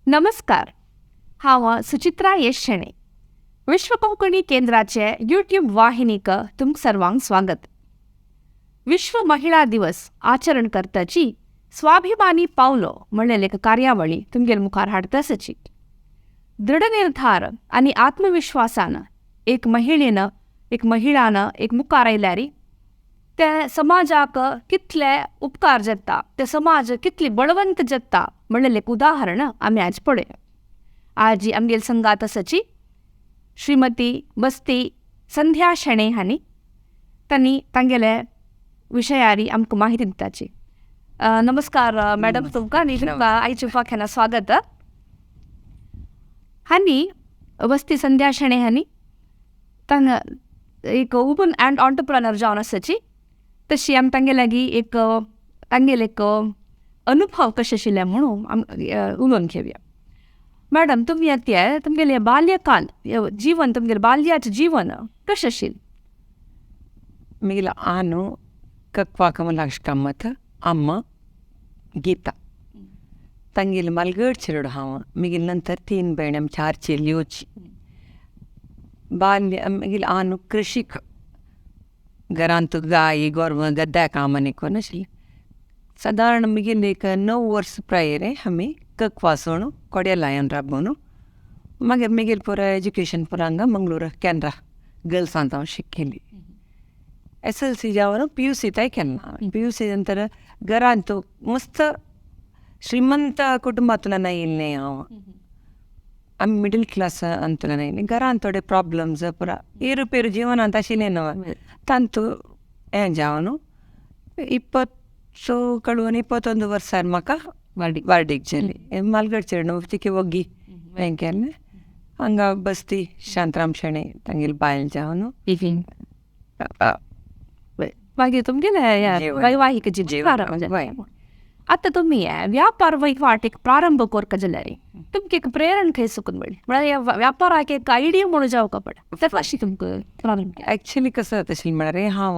नमस्कार, हांव सुचित्रा येश शेणै. विश्व कोंकणी केंद्राचे यूट्यूब वाहिनीक तुमकां सर्वांक स्वागत. विश्व महिळा दिवस आचरण करताची स्वाभिमानी पावलो म्हणलेले एक कार्यावळी तुमगेल मुखार हाडता आसाची. दृढ निर्धार आनी आत्मविश्वासान एक महिळेन, एक महिळान एक मुखार आयल्यार ते समाजाक कितले उपकार जाता, ते समाज कितली बळवंत जाता म्हणलेलें एक उदाहरण आमी आज पळया. आज आमगेल संगात आसाची श्रीमती बस्ती संध्या शेणै हांणी तांणी तांगेले विशयारी आमकां माहिती दिताची. नमस्कार मॅडम तुमकां आनी तुमकां आयच्या उपाख्याना स्वागत. हांणी बस्ती संध्या शेणै हांणी तांगा एक वुमन अँड ऑन्टरप्रनर जावन आसाची. तशी आमी तांगे लागीं एक तांगेले एक अनुभव कशें आशिल्ले म्हणून आम उलोवन घेवया. मॅडम, तुमी आतां तुमगेलें बाल्यकाल जीवन, तुमगेलें बाल्याचें जीवन कशें आशिल्लें? मिगिल आनु कक्वा कमलाक्ष कामत, अम्मा गीता ತಂಗಿಲ್ ಮಲ್ಗಡ್ ಚಿರಡು ಹಾವ. ಮಿಗಿಲ್ ನಂತರ 3 ಬೇಣಂ 4 ಚೆಲ್ಲಿಯೋಚಿ ಬಾಲ್ಯ. ಮಿಗಿಲ್ ಆನು ಕೃಷಿಕ घरांत गाय गोरवां गद्दा कामां कोन आशिल्लें. सादारण मिगेल एक 9 वर्स प्रायेर आमी ककवासोण कोड्यालायन राबोवन मागीर मिगेल पुरा एज्युकेशन पुरा हांगा मंगळूर कॅनरा गर्ल्सांत हांव शिकिल्ली. एस एल सी जावन पी यू सी ताय केलें हांवें. पी यू सी नंतर घरांत मस्त श्रीमंत कुटुंबांतल्यान आयिल्लें हांव, आमी मिडल क्लास अंतल्यान आयिल्लीं. घरांत थोडे प्रॉब्लम्स पुरा ಏರುಪೇರು ಜೀವನಾಂत आशिल्लें न्हू, तांतू हें जावन 20 कळून 21 वर्सार म्हाका वार्डीक जाली. मालगड चेडूं तिके वग्गी हें केलें. हांगा बस्ती शांतराम शेणै तांगेली बायल जावन मागीर तुमगेलें वैवाहीक जीवन प्रारंभ जालें. आतां तुमी व्यापार वहिवाट एक प्रारंभ कोरका जाल्यार तुमकां एक प्रेरण खंय सुकून मेळ्ळी? म्हळ्यार व्यापाराक एक आयडिया म्हणून जावका पडटा, तें कशें तुमकां प्रारंभ केलें? एक्चुली कसं जाता आशिल्लें म्हळ्यार हांव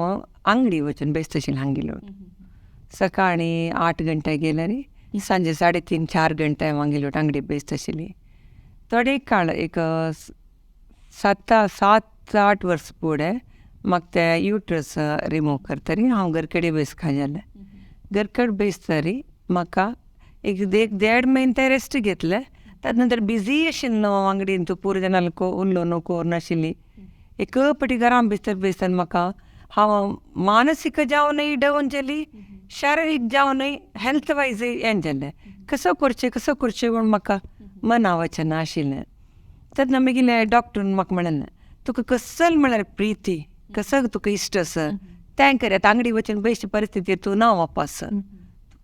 आंगडी वचून बेसता आशिल्लें हांगेलो. सकाळीं 8 घंटे गेल्यार सांजे 3.5-4 घंटे हांव हांगेलो आंगडी बेसता आशिल्ली. थोडे काळ एक 7-8 वर्स फुडें म्हाका तें युट्रस रिमूव करतरी हांव घरकडेन बेसका जालें. घरकडेन बेसतरी म्हाका एक 1.5 म्हयने तें रेस्ट घेतलें. ताजे नंतर बिजी आशिल्लें न्हू हांव आंगडीन, तूं पुरो जाणां उलोवन करून आशिल्ली. एक पाटी घरान बेसता बेसतना म्हाका हांव मानसीक जावनय डावन जाली, शारिरीक जावनय हेल्थ वायज हें जालें. कसो करचें कसो करचें म्हूण म्हाका मना वचना आशिल्लें. तेन्ना मागीर डॉक्टरान म्हाका म्हणलें, तुका कसल म्हळ्यार प्रिती कसो तुका इश्ट आसा तें कर. आतां आंगडी वचून बेश्टी परिस्थिती तूं ना वापस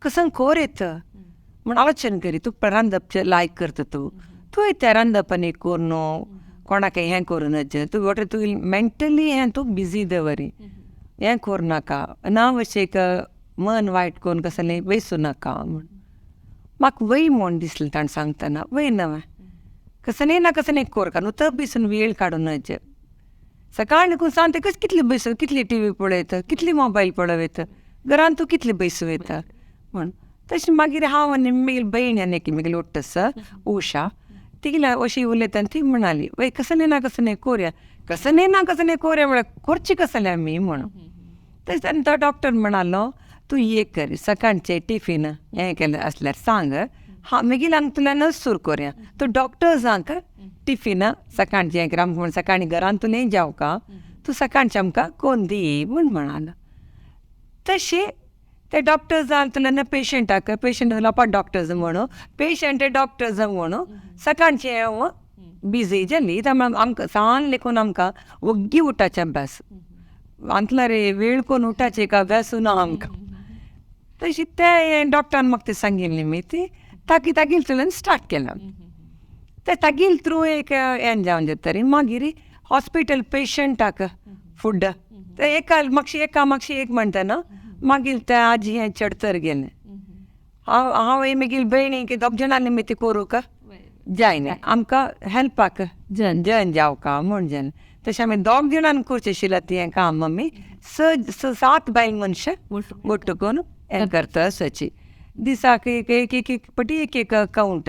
कसं कोर येत म्हूण आलोचन करी. तुका रांदप लायक करता तूं, तूं तें रांदप आनी करून कोणाक हें करूं नज तूं, वटर तूं मेंटली हें तूं बिजी दवरी, हें करूं नाका, ना अशें एक मन वायट करून कसलें बेसूं नाका म्हूण. म्हाका वय म्हूण दिसलें ताणें सांगतना, वय ना कसलें ना कसलें कोरका न्हू तो बेसून वेळ काडूं नज. सकाळ निकून सांग तेकच कितली बेसून, कितली टी व्ही पळयता, कितली मोबायल पळयता, घरांत तूं कितली बेसूं वयता म्हूण. तशें मागीर हांव आनी म्हगेली भयण आनी एक म्हगेली ओट्ट आसा उषा, तिगेली अशी उलयता आनी ती म्हणाली, वय कसलें ना कसलें कोरया, कसलें ना कसलें कोरया म्हळ्यार करचें कसलें आमी म्हणून. तशें आनी तो डॉक्टर म्हणालो, तूं एक कर, सकाळचें टिफीन हें केलें आसल्यार सांग, हांव मागीर हांगांतल्यानच सुरू कोरया. तूं डॉक्टर्सांक टिफिना सकाळचें हें कर, आमकां सकाळीं घरांतूनय जेवका, तूं सकाळचें आमकां कोन्न दी म्हूण म्हणालो. तशें ते डॉक्टर्सांतल्यान पेशंटाक, पेशंट उलोवपा डॉक्टर्स म्हणून, पेशंट डॉक्टर्स म्हणून सकाळचें हांव बिजी जाली. आमकां सान लेखून आमकां वग्गी उठाचें अभ्यास आंतल्यार वेळ कोन्न उठाचें एक अभ्यास ना आमकां. तशें तें डॉक्टरान म्हाका तें सांगिल्लें न्ही ती ताकी तागेलें स्टार्ट केलें. ते तागेले थ्रू एक हें जावन जातरी मागीर हॉस्पिटल पेशंटाक फूड ते एका मातशें एका मातशें एक म्हणटना मागीर तें आजी हें चडतर गेलें. हांव हांव म्हगेली भयणी दोग जाणां निमित्त करूंक जायना, आमकां हेल्पाक जन जन जावका म्हूण जालें. तशें आमी दोग जाणांनी करचें आशिल्लें तें काम आमी 6-7 बायल मनशां ಒಟ್ಟು करून हें करता आसाची. दिसाक एक एक एक एक पटी एक एक कावंट.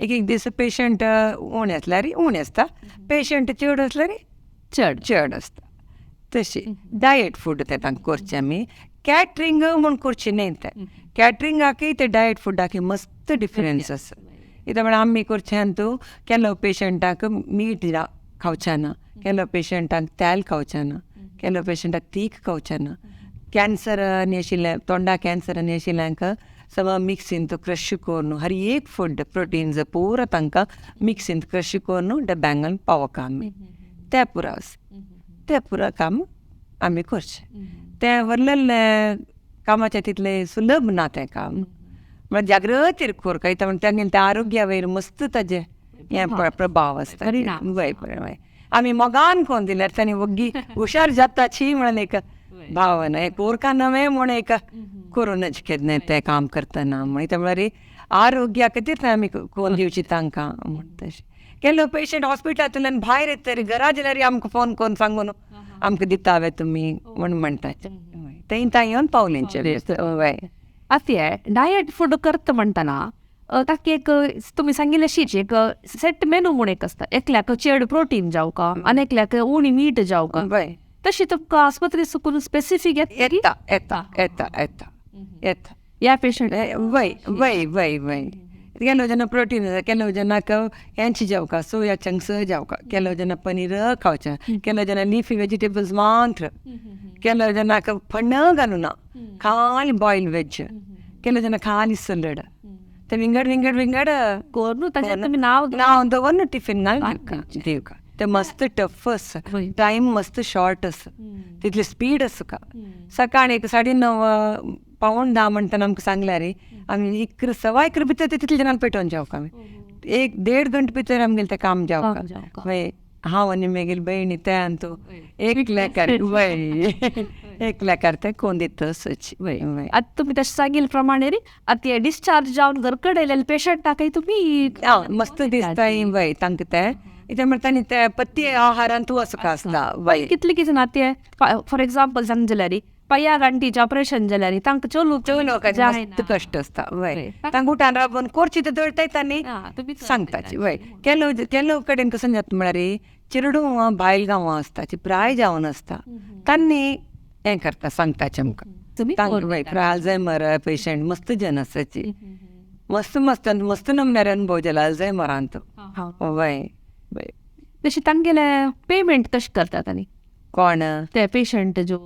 एक एक दीस पेशंट उणें आसल्यार उणें आसता, पेशंट चड आसल्यार चड चड आसता. तशी डायट फूड तें तांकां करचें आमी. कॅटरींग म्हूण करचें न्हय तें. कॅटरिंगाकय ते डायट फुडाकय मस्त डिफरन्स आसा. कित्याक म्हळ्यार आमी करचें अंतू केलो पेशंटाक मीठ खावचें ना, केलो पेशंटाक तेल खावचें ना, केलो पेशंटाक तीख खावचें ना. कॅन्सर आनी आशिल्ल्या तोंडा कॅन्सर आनी आशिल्ल्यांक सगळो मिक्सीन तो क्रश करून हर एक फूड प्रोटिन्स पुरा तांकां मिक्सीन क्रश करून डब्यांक पावोवंक आमी तें पुरो आसा. तें पुरो काम आमी करचें. तें व्हडलें कामाचें तितलें सुलभ ना तें काम. म्हळ्यार जागृतीर कोरका कित्याक म्हण तेंगेलें तें आरोग्या वयर मस्त ताजें हें प्रभाव आसता. वय वय आमी मोगान कोन्न दिल्यार तांणी वग्गी हुशार जाताची म्हणून एक भावना हें कोरका नवें म्हूण एक करूनच केन्ना तें काम करतना म्हण कित्याक म्हळ्यार आरोग्या खातीर आमी कोन्न दिवची तांकां म्हण तशें. केन्ना पेशंट हॉस्पिटलांतल्यान भायर येतरी घरा जाल्यार आमकां फोन करून सांगून आमकां दितावे तुमी म्हूण म्हणटाचे. थंय तां येवन पावलेंचे. वय आतां डायट फूड करता म्हणटना ताका एक तुमी सांगिल्लें अशीच एक सेट मेनू म्हूण एक आसता. एकल्याक चड प्रोटीन जावका आनी एकल्याक उणी मीठ जावका. वय तशी तुमकां आस्पत्रे सुकून स्पेसिफीक येता येता येता येता येता ह्या पेशंट. वय वय वय वय ಕೆಲವು ಜನ ಪ್ರೋಟೀನ್, ಕೆಲವು ಜನಕ್ಕೆ ಹೆಂಚಿ ಜಾವಕ, ಸೋಯಾ ಚಂಕ್ಸ್ ಜಾವಕ, ಕೆಲವು ಜನ ಪನೀರ್ खावचे, ಕೆಲವು ಜನ ಲೀಫಿ ವೆಜಿಟೇಬಲ್ಸ್ ಮಾತ್ರ, ಕೆಲವು ಜನಕ್ಕೆ ಫಣ್ಣ घालूना खाली बॉयल वेज, ಕೆಲವು ಜನ ಖಾಲಿ सॅलड. ते विंगड विंगड विंगड कोरून ताचें तुमी नांव नांव दवरून टिफिन दिवका. ते मस्त टफ आसा, टायम मस्त शॉर्ट आसा, तितली स्पीड आसा. सकाळी एक 9:30 9:45 म्हणटना आमकां सांगल्यार आमी इकरा 11:15 भितर ते तितले जाणांक पेटोवन जावका आमी. 1-1.5 घंटे भितर आमगेलें तें काम जावका. वय हांव आनी मागीर भयणी तें आनी तूं एकल्याकार वय एकल्याकार तें कोन्न दिता तसोच. वय वय आतां तुमी तशें सांगिल्ले प्रमाणे न्ही आतां डिस्चार्ज जावन घर कडेन आयलेले पेशंटाकय तुमी मस्त दिसता. वय तांकां तें कित्याक म्हणटा न्ही तें पथ्य आहारान तूं असो आसता. वय कितले कितें ना ते फॉर एग्जाम्पल सांग जाल्यार पांया गांठीचें ऑपरेशन जाल्यार तांकां चलूंक मस्त कश्ट आसता. वय तांकां उठान राबून करची ते दळटाय तांणी सांगताची. वय केलो केलो कडेन कसो जाता म्हळ्यार चेडूं बायल गांवां आसता, प्राय जावन आसता, तांणी हें करता सांगताचें आमकां. वय अल्झायमर पेशंट मस्त जन आसाची, मस्त मस्त मस्त नमन्यार अनुभव जाला अल्झायमरांत. वय वय तशें तांगेलें पेमेंट कशें करतात आनी कोण ते पेशंट जो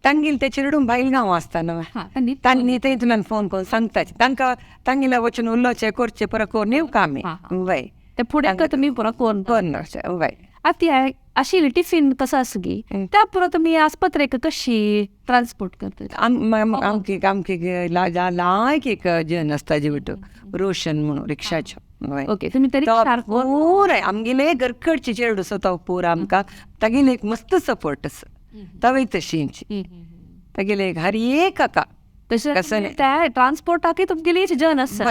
तांगेले ते चेडूं बायल गांव आसता न्हू तांणी थंयतल्यान फोन करून सांगताचे तांकां, तांगेले वचून उलोवचें करचें परत करून येवका आमी. वय ते फुडें तुमी परत करून करून वय. आतां आशिल्ली टिफीन कसो आसा गी त्या पुरो तुमी आस्पत्रेक कशी ट्रान्सपोर्ट करतात? आमकी आमकी लायक एक जन आसता जेवटो रोशन म्हणून रिक्षाचो. ओके तुमी तरी पुराय आमगेले घरकडचे चेडू आसा तो पुरा आमकां तागेले एक मस्त सपोर्ट आसा. तवय तशींची तागेले हर एक आका तशें त्या ट्रान्सपोर्टाकय तुमगेली जन आसा.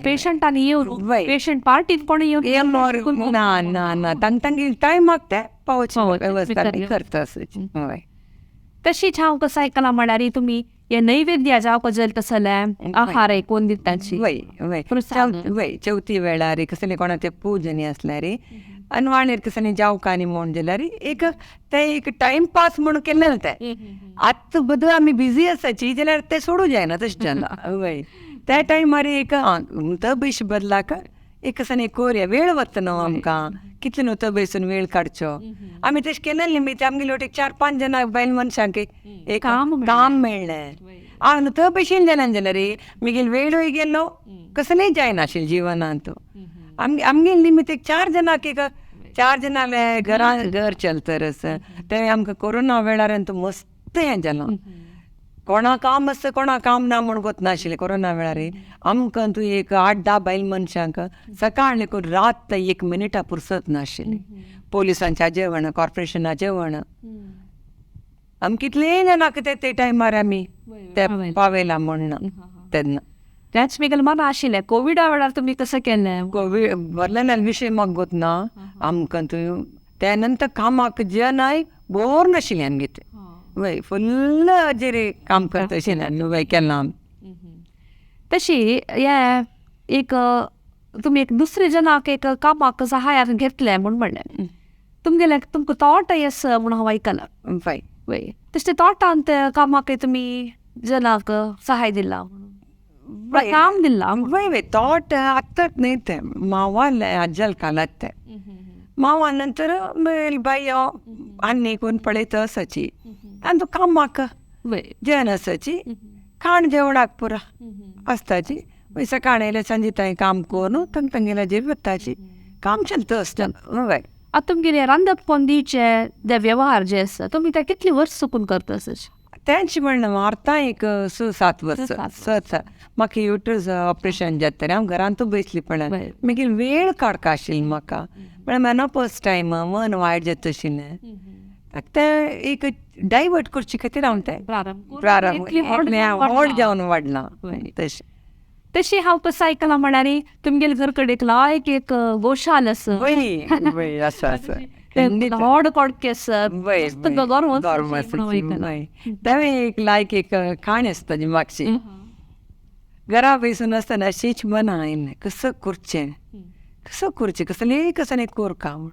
पेशंटांनी येवन पेशंट पार्टीन कोण येवन ना ना ना तांकां तांगेले टायमाक ते पावचे वेवस्था करता. वय तशीच हांव कसो आयकलां म्हळ्यार तुमी हे नैवेद्य जावं जर तसलें आहार कोण दिताची. वय वय वय चवथी वेळार कसलें कोणाचें पूजनी आसल्यार आनी वाणेर कसलें जावका आनी म्हूण जाल्यार एक तें एक टायम पास म्हणून केल्लें तें. आतां बद्दल आमी बिजी आसाची जाल्यार तें सोडूं जायना तशें जाला. वय त्या टायमार एक तबेश बदलाक एक कसलें कोरया वेळ वता न्हू आमकां, कितले न्हू तबेसून वेळ काडचो. आमी तशें केलें निमित्त आमगेले वटेन 4-5 जाणां बायल मनशांक एक काम मेळ्ळें. आं तो भशेन जालें जाल्यार मागीर वेळूय गेलो, कसलेंय जायनाशिल्लें जिवनांत. आमगेले निमित्त एक 4 जाणांक एक 4 जाणांले घरां घर चलतरस तें आमकां कोरोना वेळार मस्त हें जालां. कोणा काम आसता कोणा काम ना म्हूण गोतनाशिल्लें कोरोना वेळार. आमकां तूं एक 8-10 बायल मनशांक सकाळ लेकून रात 1 मिनिटा पुरसत नाशिल्ली. पोलिसांच्या जेवण, कॉर्पोरेशना जेवण, आम कितले जाणांक ते टायमार आमी ते पावयला म्हूण तेन्ना. त्याच मेगेले मना आशिल्लें कोविडा वेळार तुमी कसं केलें? कोवीड भरलें विशय म्हाका गोतना आमकां तूं त्या नंतर कामाक जेनाय बोर नाशिल्लें आमगे तें. वय फुल्ल हाजेर काम करता आशिल्लें वय केलां आमी. तशी हे एक तुमी एक दुसरे जनाक एक कामाक सहायाक घेतलें म्हूण म्हणलें. तुमगेले तुमकां तोट आसा म्हूण हांव आयकलां. वय वय, तशें तोटांत कामाक तुमी जनाक सहाय दिलां, काम दिलां? वय वय, तोट आत्ताच न्हय तें, मावा आज्जल कालात तें. मावा नंतर बाई आनी कोण पळयत आसाची आनी तूं कामाक जेवण आसाची, खाण जेवणाक पुरा आसताची. सकाळी येयल्यार सांजे तांय काम करून तांकां तांगेल्याचेर वताची, काम चलता आसता. वय. आतां तुमगेले रांदप कोन्न दिवचे ते वेव्हार जे आसा तुमी ते कितली वर्स चुकून करता आसा? तेंच म्हणलें आतां एक 6-7 वर्स. 6 म्हाका युट्रस ऑपरेशन जाता हांव घरांतूच बसली पळय, मागीर वेळ काडपा आशिल्लो म्हाका, म्हळ्यार मेनोपॉज टायम मन वायट जाता आशिल्लें, तें एक डायवर्ट करचे खातीर हांव तें प्रारंभ व्हड जावन वाडलां. तशें तशें हांव कसो आयकलां म्हळ्यार तुमगेले घर कडेन लायक एक गोशाल आसा. वय आसा आसा, व्हड कोडके आसा, तें एक लायक एक काणी आसता ताजी मागशी. घरा बसून आसतना अशीच मना आयलें कसो करचें, कसो करचें, कसलें कसलें कोरका म्हूण.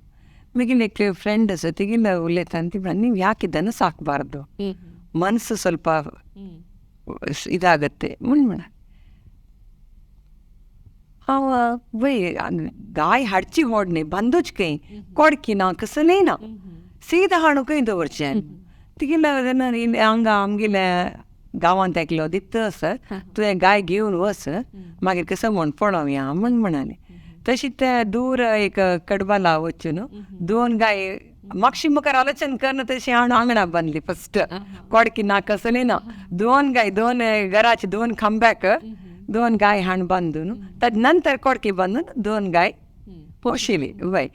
मागीर एक फ्रेंड आसा तिगेले उलयता आनी ती म्हणटा ನೀವು ಯಾಕೆ ಇದನ್ನು ಸಾಕಬಾರ್ದು, ಮನಸ್ಸು ಸ್ವಲ್ಪ ಇದಾಗತ್ತೆ म्हूण म्हणा. हांव वय गाय हाडची व्हड न्ही, बांदूच खंय, कोडकी ना कसलें ना, सीद हाडून खंय दवरचें. तिगेले हांगा आमगेल्या गांवांत एकलो दिता आसा, तुवें गाय घेवन वच मागीर कसो म्हण पळोवया म्हूण म्हणाले. तशी ते दूर एक कडबाला वचून 2 गाय मागशी मुखार आलोचन करून तशी हांव आंगणा बांदली फस्ट, कोडकी ना कसलें ना, 2 गाय 2 घराचे 2 खांब्याक 2 गाय हाण बांदून, तद नंतर कोडकी बांदून 2 गाय पोशिली. वय,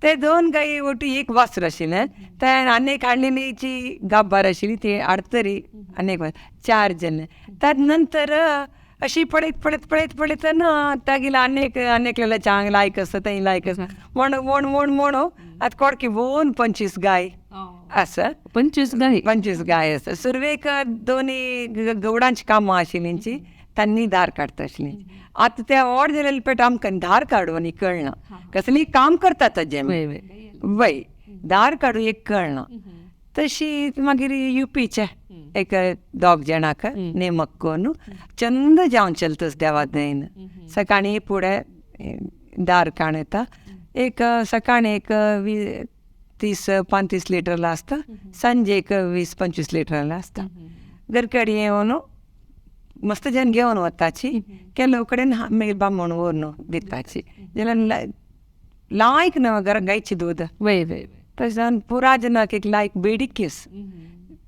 ते 2 गाय ಒಟ್ಟು एक वासर आशिल्लें, तें आनी एक हाडलेली जी गाब्बार आशिल्ली ती हाडतरी आनी एक 4 जालें. तद नंतर अशी पळयत पळयत पळयत पळयत ना तागेले आनी एकल्याले चांग लायक आसा थंय लायक आसा म्हण म्हण म्हण म्हणून आतां कोडकी भोवन 25 गाय आसा. 25 गाय? 25 गाय आसा. सुरवेक दोनी गवडांची कामां आशिल्लींची तांणी दार काडटा आशिल्लीं. आतां ते व्हड जालेले पेट आमकां दार काडूं आनी कळना कसलीं काम करता ताजें. वय, दार काडूं एक कळना. तशी मागीर युपीचे एक 2 जाणांक नेमक करून चंद जावन चलतस देवा दयेन. सकाळीं फुडें दार काण येता, एक सकाळीं एक 30-35 लिटरला आसता, सांजे एक 20-25 लिटरला आसता. घर कडेन येवन मस्त जण घेवन वताची, ಕೆಲವು कडेन मागीर बामण व्हरून दिताची. जाल्यार लायक ना घर गायची दूद. वय वय, तशें जावन पुरा जनाक एक लायक बेडिकेस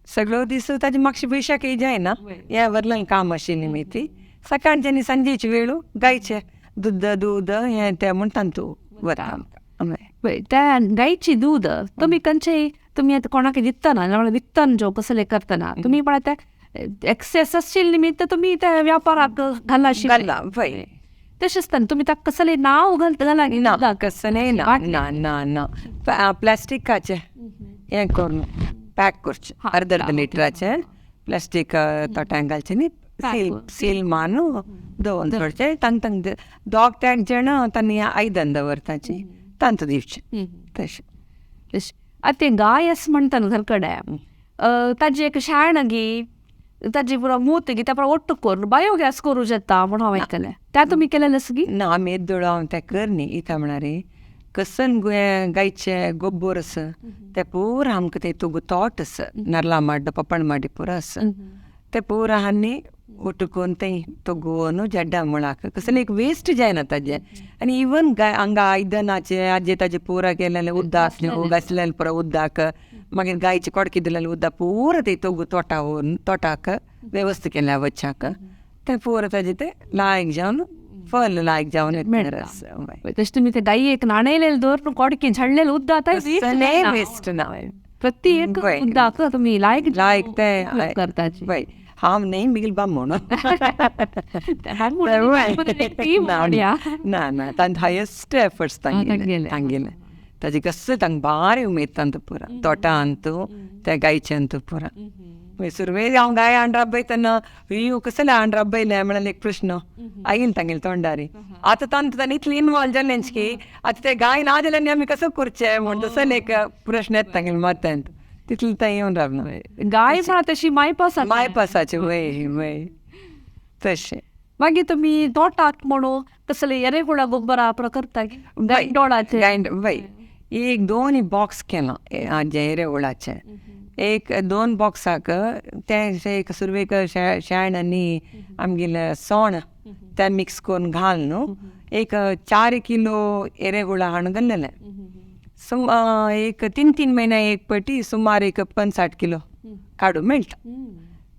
सगळो दीस ताजे मातशे पयशाकय जायना, ह्या वरल्यान काम आशिल्ली न्ही ती. सकाळचें आनी सांजेचे वेळू गायचें दूद दूद हें तें म्हूण तांतू वता आमकां. वय, त्या गायची दूद तुमी खंयचेय तुमी आतां कोणाक दितना नाजाल्यार विकतना जो कसलें करतना तुमी पळय ते एक्सेस आशिल्ले निमित्त तुमी त्या व्यापाराक घाला आशिल्लें. घाला वय. तशें आसतना तुमी ताका कसलें नांव घाला? ना, कसलें ना, ना ना ना, प्लास्टिकाचें हें करून पॅक करचें, अर्द अर्द लिटराचें प्लास्टीक तोट्यांक घालचें न्ही, सील सील मारून दवरून सोडचें. तांकां तांकां दोग तेग जाण तांणी आयदन दवरताची, तांकां दिवचें तशें. तशें आतां तें गाय आसा म्हणटा न्हू घर कडेन, ताजी एक शेण गी ताजी पुरो मूत गी तें पुरो ओट्ट करून बायोगॅस करूं जाता म्हूण हांव आयकलें, तें तुमी केलेलें आसा गी? ना, आमी येद्दोळ हांव तें करनी. इता म्हळ्यार कसन गायचें गोबोर आसा तें पुरा आमकां तें तुगो तोट आसा, नारला माड्डो पप्पण माड्डी पुरो आसा, तें पुरा आनी उटकून तें तोगोवन जड्डा मुळाक कसलें एक वेस्ट जायना ताजें. आनी इवन गाय हांगा आयदनाचें आजे ताजें पुरा केलेलें उद्दा आसलें घासलेलें पुरो उद्दाक, मागीर गायचें कोडकी दिलेलें उद्दा पुरा तें तोगू तोटा व्हरून तोटाक वेवस्था केल्या वच्चाक तें पुरा ताजें तें लायक जावन फल लायक जावन मेळटा. तशें तुमी ते गायेक न्हाणयलेलें दवरून कोडकी झडलेलें उद्दा आतां वेस्ट ना, प्रति एक उद्दाक तुमी लायक लायक तें करता. वय, हांव न्ही मिगल बामण. ना ना, तांचे हायस्ट एफर्ट्स तांगेले तांगेले ताजे कसले तांकां भारी उमेद तांतू पुरा तोटांतू त्या गायच्यांतू पुरा. सुरवेक हांव गाय हाण राबयतना अय्यो कसले हाण राबयले म्हळ्यार एक प्रश्न आयल तांगेले तोंडारी. आतां तांकां तांणी इतली इनवॉल्व जालें की आतां ते गाय ना जाल्यार आमी कसो करचें म्हण तसो एक प्रश्न येता तांगेले मतांत, तितलें थंय येवन रावना. गाय म्हणा तशी मायपास मायपासाची वय वय तशें. मागीर तुमी तोटाक म्हणून कसले एरेहुळा गोबरा करता गांयडोळाचे? वय, एक दोन बॉक्स केलां जे एरेहुळाचे, एक दोन बॉक्साक तें एक सुरवेक शेण आनी आमगेलें सोण तें मिक्स करून घाल न्हू, एक 4 किलो एरेहुळा हाडून घाल्लेलें. एक 3-3 म्हयन्या एक पटी सुमार एक 50 किलो काडूं मेळटा.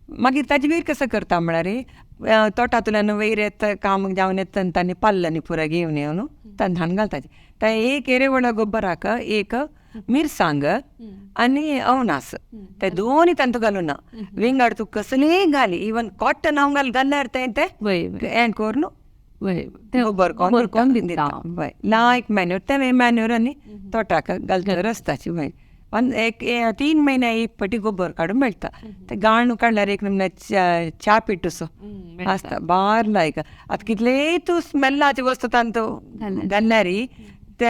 मागीर ताजे वयर कसो करता म्हळ्यार तोटांतल्यान वयर येता काम जावन येता तांणी पाल्लांनी पुरो घेवन येवन तांकां हाडून घालताचें. तें एक एरेहुळा गोबराक एक मिरसांग आनी अवनास ते दोनूय तांतू घालूना, विंगड तुका कसलीय घाली, इवन कॉटन हांव घाल घाल्यार तें तें हें करून गोबर करून दिता. वय लायक मॅन्यूर तें मॅन्यूर आनी तोटाक घालता रस्ताची. वय एक 3 म्हयन्या एक पटी गोबर काडून मेळटा. ते गाणू काडल्यार एक नमूने च्या पिठूसो आसता बार लायक. आतां कितलेय तूं स्मेलाची वस्तू तांतू घाल्यार ते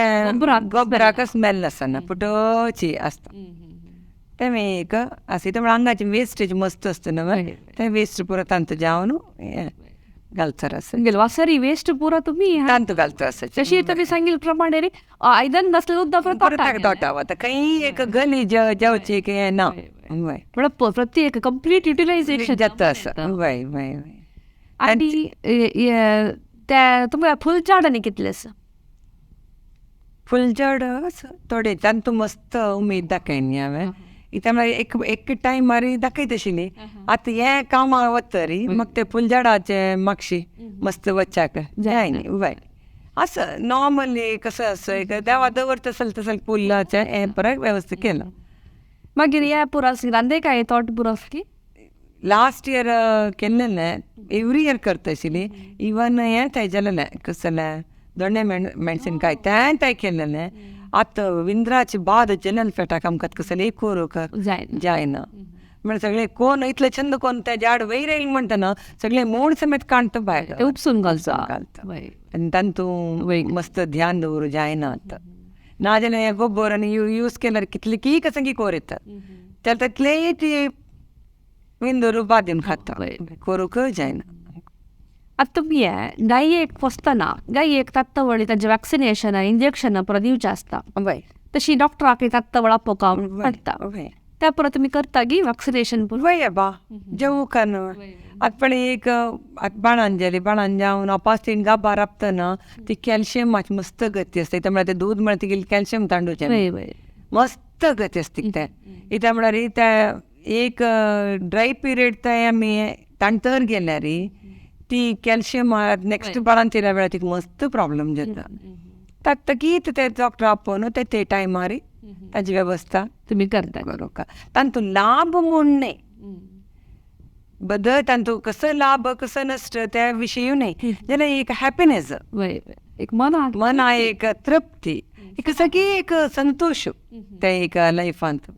गोबराक स्मेल आसना, पुटोची आसता. तें एक आसा ते म्हळ्यार आंगाची वेस्टेज मस्त आसता न्हू, तें वेस्ट पुरो तांतू जावन घालचर आसा. वासरी वेस्ट पुरो तुमी तांतू घालता आसा. तशी तुमी सांगिल्ले प्रमाणे रे आयदन नासलें सुद्दां तोटा वता, खंय एक गली जेवची हें ना. म्हळ्यार प्रत्येक कंप्लीट युटिलायझेशन जाता आसा. वय वय वय. आनी ते तुमकां फुलझाड आनी कितलें आसा? फुलझाड थोडे तांतू मस्त उमेद दाखयनी हांवें. इतल्या म्हळ्यार एक एक टायमार दाखयता आशिल्ली, आतां हें कामां वतरी म्हाका तें फुलझाडाचें मागशी मस्त वच्चाक जायनी. वय आसा नॉर्मली कसो आसा एक देवा दवरता तसलें तसलें फुलाचें हें परत वेवस्था केलां. मागीर हें पुरो आसली रांदेकाय तोट पुरो आसली? लास्ट इयर केल्लें, एवरी इयर करता आशिल्ली. इवन हें थंय जालेलें कसलें दोणे मेणसिनकाय तें थंय केल्लेलें. आतां विंद्राची बाद जनल पेटाक आमकां कसलें करूंक जायना म्हळ्यार सगळें कोण इतलें छंद कोण तें झाड वयर येयलें म्हणटना सगळें मोड समेत काडटा भायर उपसून घालता घालता. आनी तांतू मस्त ध्यान दवरूं जायना आतां, नाजाल्यार हें गोबर आनी यूज केल्यार कितले की कसं की कोर येता त्या तितलेंय ती विंदोर बादून खाता, करूंक जायना. आतां तुमी गायेक पोसतना गायेक तात्तवळी तांचें वॅक्सिनेशन इंजेक्शनां पुरो दिवचें आसता, तशी डॉक्टराक तात्तवळ आपोवंक पडटा, त्या पुरो तुमी करता गी वॅक्सिनेशन? वय बा जेवूंक न्हू. आतां पळय एक आतां बाणान जाली, बाणान जावन पांच तीन गाबार राबतना ती कॅल्शियमाची मस्त गती आसता. इत्या म्हळ्यार तें दूद म्हळ्यार तिगेलें कॅल्शियम तांडूचें मस्त गती आसता तें. इत्या म्हळ्यार तें एक ड्राय पिरियड तें आमी तांतर गेल्यार ती कॅल्शियम नेक्स्ट बाळान तिल्या वेळार तिका मस्त प्रॉब्लम जाता. तातकीत ते डॉक्टर आपोवन ते ते टायमार ताजी वेवस्था तुमी करता करूंक. तांतू लाभ म्हूण न्हय, बदल तांतू कसो लाभ कसो नश्ट त्या विशयूय न्हय, जाल्यार एक हॅपिनेस, एक मना एक तृप्ती, एक सगळी एक संतोश ते एक लायफांत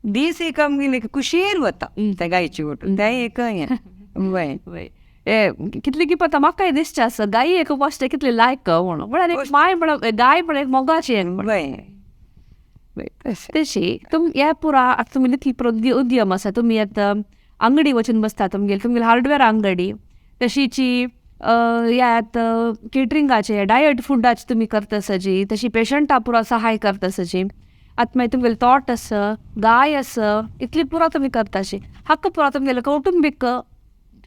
दीस एक आमगेले खुशयेन वता त्या गायची वटून तें एक हें. वय वय कितली की पता म्हाकाय दिसचें आसा गाय एक पोसचें कितली लायक म्हणून, म्हळ्यार एक माय म्हळ्यार गाय म्हळ्यार एक मोगाची. वय तशी तुम हे पुरा आतां तुमी इतली उद्यम आसा, तुमी आतां अंगडी वचून बसता, तुमगेली तुमगेली हार्डवेअर अंगडी, तशीची ह्या केटरिंगाचे डायट फुडाचे तुमी करता आसाची, तशी पेशंटा पुरो सहाय करता आसाची. आतां मागीर तुमगेलें तोट आसा, गाय आसा, इतली पुरो तुमी करता अशी हाका पुरो तुमगेलें कौटुंबीक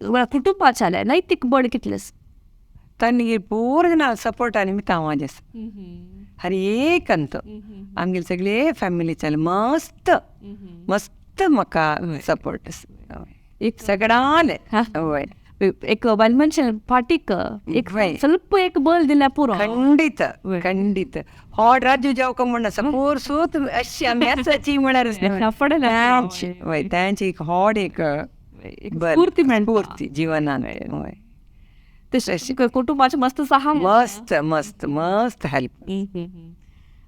कुटुंबाचें जालें नैतीक बळ कितलें आसा? तांणी पूर्ण सपोर्ट आनी हांव आसा हर एक अंत आमगेले सगळे फॅमिलीच्यान मस्त मस्त म्हाका सपोर्ट आसा एक सगळ्यांले. वय एक बायल मनशान फाटीक एक ಸ್ವಲ್ಪ एक बल दिल्यार पुरो. खंडीत खंडीत हॉट राजू जावक म्हण सपोर सूत अशी आमी आसाची म्हळ्यार वय तांची एक हॉट एक स्फूर्ती मेळटा, स्फूर्ती जिवनान. वय तशें कुटुंबाचें मस्त सहाय्य, मस्त मस्त मस्त हेल्प.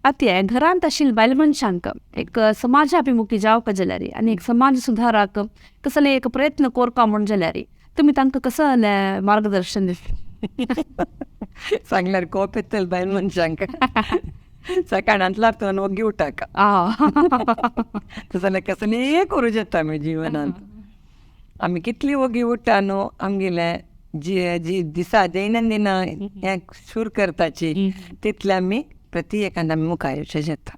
आतां घरांत आशिल्ले बायल मनशांक एक समाजाभिमुखी जावपा जाल्यार आनी एक समाज सुधाराक कसले एक प्रयत्न कोरपा म्हूण जाल्यार तुमी तांकां कसलें मार्गदर्शन दिता? सांगल्यार कोप येतले बायल मनशांक. सकाळांत लागतो वग्गी उठाका तशें जाल्यार कसलेंय करूं जाता आमी जिवनांत. आमी कितली वोगी उठ्ठा न्हू आमगेले जी जी दिसा दैनंदिन हें सुरू करताची तितले आमी प्रति एकान आमी मुखार येवचें जाता.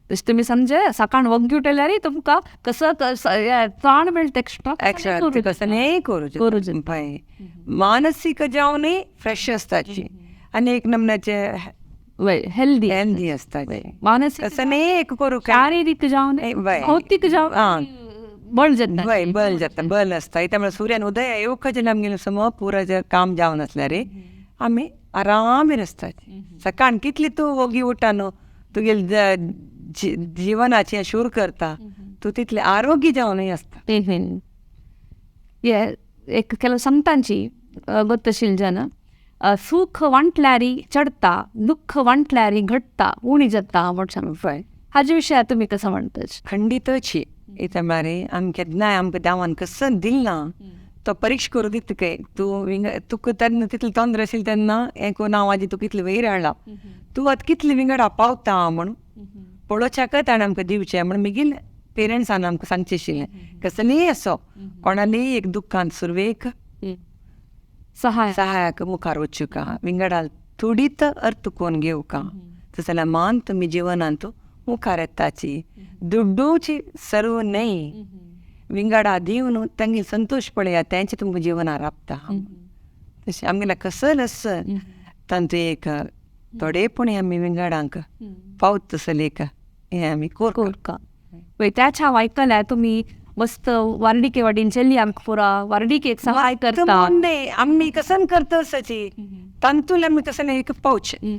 तशें तुमी समजे सकाळ वग्गी उठल्यार तुमकां कसो ताण मेळटा एक्स्ट्रा एक्स्ट्रा कसलेंय करूं करूं जाता. मानसीक जावनूय फ्रेश आसताची आनी एक नमुन्याचे हेल्दी हेल्दी आसताची. मानसीक कसलेंय एक करूं शारिरीक जावन भौतीक जावन बळ जाता. वय बल जाता, बल आसता. त्यामुळे सुर्यान उदय येवंक जाल्यार आमगेलें सम पुरो काम जावन आसल्यार आमी आरामेर आसताची. सकाळ कितली तूं वोगी उठ्ठा न्हू तुगेले जिवनाचें शूर करता तूं तितलें आरोग्य जावनूय आसता. हे एक ಕೆಲವು संतांची गोत्तशील जन सुख वांटल्यार चडता दुःख वांटल्यार घडटा उणी जाता म्हण सांग. हाजे विशयार तुमी कसो म्हणटा? खंडितची इतलें म्हळ्यार आमी केन्नाय आमकां देवान कसो दिल ना तो परीक्षा करूं दिता काय तूं विंग तुका तेन्ना तितलें तोंद्र आशिल्लें तेन्ना हें करून हांव आजी तुका इतलें वयर हाडला तूं आतां कितलें विंगडा पावता म्हूण पळोवच्याकच ताणें आमकां दिवचें म्हूण मागीर पेरंट्सान आमकां सांगचें आशिल्लें. कसलीय असो कोणालीय एक दुख्खान सुरवेक सहायक मुखार वचूका विंगडा थोडीत अर्थ कोण घेवका तशें जाल्यार मान तुमी जिवनांत मुखार येताची. दुड्डूची सर्व न्हय विंगडा दिवन तांगे संतोश पळया तेंचे तुमकां जिवनार राबता. तशें आमगेलें कसल आस तांतूं एक थोडेपणी आमी विंगडांक पावत तसले एक हें आमी कोरका. त्याच हांव आयकल्यार तुमी मस्त वार्डिके वाडीन चली आमकां पुरा वार्डिकेक सहाय करता. आमी कसन करता आसाची तांतून आमी कसं एक पावचें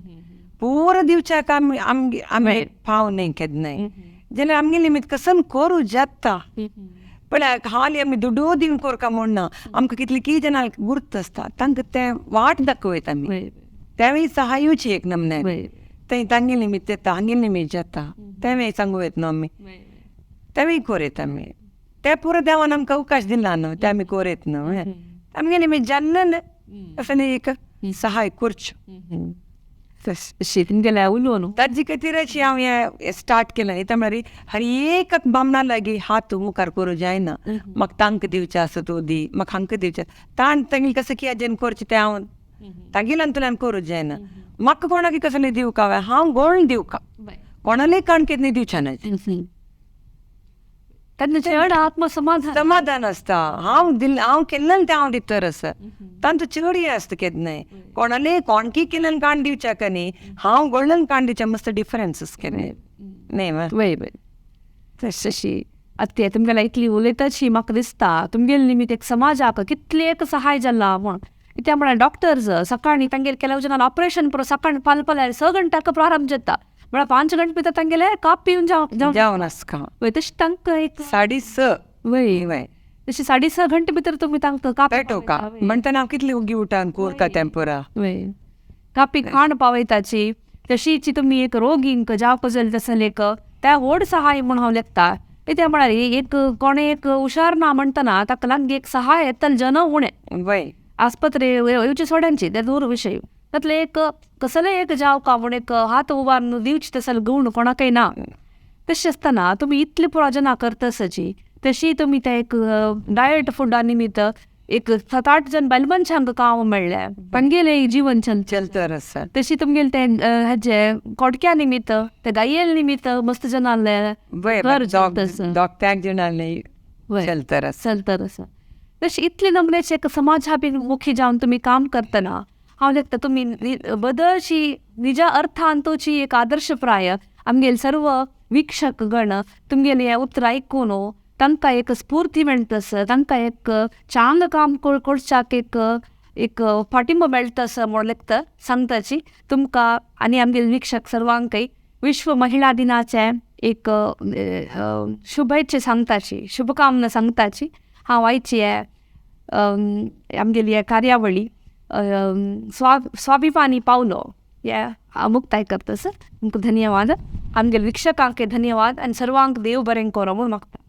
पुरो दिवच्याक आमी आमी पाव न्हय केन्नाय जाल्यार आमगे निमित्त कसन करूं जाता. पळय हाली आमी दुडू दिवन कोरका म्हूण ना आमकां कितली की जाणां गुर्त आसता तांकां तें वाट दाखयता आमी तेंवूय सहायूची एक नमने थंय तांगे निमित्त येता हांगे निमित्त जाता तेंवूय सांगू येता न्हू आमी तेंवूय कोरयता आमी ते पुरो देवान आमकां अवकाश दिला न्हू ते आमी कोरयत न्हू आमगे निमित्त जाल्लें न्हय असलें एक सहाय करचें. तशी तुमगेलें उलोवन ताजे खातीरच हांव हें स्टार्ट केलें. कित्याक म्हळ्यार हर एक बामणा लागीं हात मुखार करूं जायना. म्हाका तांकां दिवचें आसा तूं दी म्हाका हांकां दिवचें ताण तांगेलें कसें कित्याक जेन्ना करचें तें हांव तागेल्यान तुल्यान करूं जायना. म्हाका कोणाक कसलें दिवंक हांव गोळ दिवका कोणालें काण कितें दिवचें ना. तेन्ना चड आत्मसमाधान समाधान आसता. हांव दिल हांव केल्लें तें हांव दितर आसा तांचो चड हें आसता केन्नाय कोणालें कोणकी केल्ल्यान काण दिवच्याक न्ही हांव गोळ्ळन काण दिवच्या मस्त डिफरन्स आसा केन्नाय न्हय वय वय तशी आतां तुमगेल्या इतली उलयताची म्हाका दिसता तुमगेले निमित्त एक समाजाक कितलें एक सहाय जाला म्हूण. कित्याक म्हळ्यार डॉक्टर्स सकाळीं तांगेले ಕೆಲವು ಜನ ऑपरेशन पुरो सकाळीं फाल फाल्यार 6 घंट्याक प्रारंभ जाता म्हळ्यार 5 घंटे भितर तांगेले काप पिवन जावन आसका. वय तशें तांकां एक 6:30 वय वय तशें 6.5 घंटे भितर तुमी तांकां कापी पेटोवका म्हणटना हांव कितली उगी उठान कोरता तें पुरा वय कापी खाण पावयताची तशीच तुमी एक रोगींक जावंक जाय तसलें एक त्या व्हड सहाय म्हूण हांव लेखता. कित्याक म्हळ्यार एक कोणें एक हुशार ना म्हणटना ताका लागीं एक सहाय येतले जन उणें वय आस्पत्रे येवचे सोड्यांची ते दूर विशय तातलें एक कसलें एक जावका म्हूण एक हात उबारून दिवचे तसले गुण कोणाकय ना. तशें आसतना तुमी इतली पुरो जना करता आसाची तशी तुमी ते एक डायट फुडा निमित्त एक 7-8 जण बायल मनशांक काम मेळ्ळें तांगेलें जिवन चलतर आसा. तशी तुमगेलें तें हेजें कोडक्या निमित्त ते गायेल निमित्त मस्त जनांलें घर दोग जाणांलें चलतर आसा चलतर आसा. तशें इतले नमनेचे एक समाजाभिमुखी जावन तुमी काम करतना हांव लेखता तुमी बदलशी निजा अर्थान तुची एक आदर्शप्राय आमगेले सर्व वीक्षक गण तुमगेलें हें उतर आयकून तांकां एक स्फूर्ती मेळटा आसा तांकां एक चांग काम करच्याक एक एक पाठिंबो मेळटा आसा म्हूण लेखता सांगताची तुमकां आनी आमगेले वीक्षक सर्वांकय विश्व महिला दिनाचें एक शुभेच्छा सांगताची शुभकामना सांगताची. हांव आयची आमगेली कार्यावळी स्वाभिमानी पावलो हे मुक्ताय करता सर. तुमकां धन्यवाद. आमगे वीक्षकांक धन्यवाद आनी सर्वांक देव बरें करो म्हूण मागता.